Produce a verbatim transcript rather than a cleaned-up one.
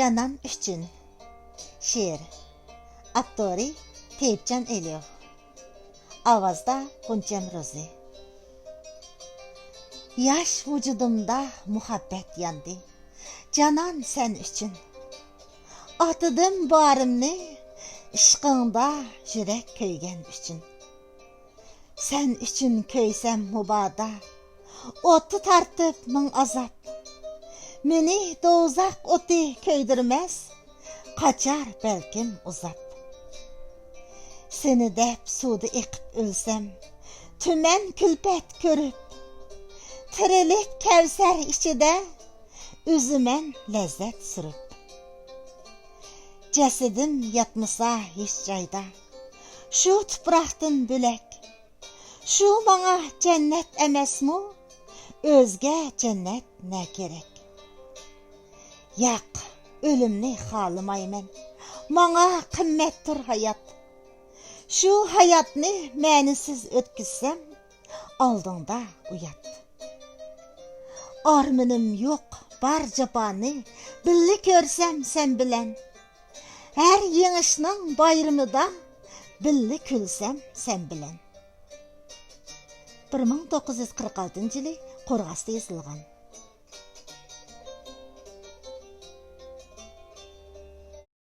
جانان ئۈچۈن. شېئىر. ئاپتورى: تېيىپجان ئېلىيېۋ. ئاۋازدا: غۇنچەم روزى. ياش ۋۇجۇدۇمدا مۇھەببەت ياندى، جانان، سەن ئۈچۈن. ئاتىدىم بارىمنى، ئىشقىڭدا يۈرەك كۆيگەن ئۈچۈن. سەن ئۈچۈن كۆيسەم مۇبادا، ئوتتا تارتىپ مىڭ ئازاب. مېنى دوزاخ ئوتى كۆيدۈرمەس، قاچار بەلكىم ئۇزاپ. سېنى دەپ سۇدا ئېقىپ ئۆلسەم، تۈمەن كۈلپەت كۆرۈپ، تىرىلىپ كەۋسەر ئىچىدە ئۈزىمەن لەززەت سۈرۈپ. جەسىتىم ياتمىسا ھېچ جايدا، شۇ تۇپراقتىن بۆلەك، شۇ ماڭا جەننەت ئەمەسمۇ؟ ئۆزگە جەننەت نە كېرەك؟ ياق، ئۆلۈمنى خالىمايمەن، ماڭا قىممەتتۇر ھايات. شۇ ھاياتنى مەنىسىز ئۆتكۈزسەم، ئالدىڭدا ئۇيات. ئارمىنىم يوق، بار جاپانى بىللە كۆرسەم سەن بىلەن. ھەر يېڭىشنىڭ بايرىمىدا بىللە كۈلسەم سەن بىلەن. بىر مىڭ توققۇز يۈز قىرىق ئالتىنچى يىلى قورغاستا يېزىلغان.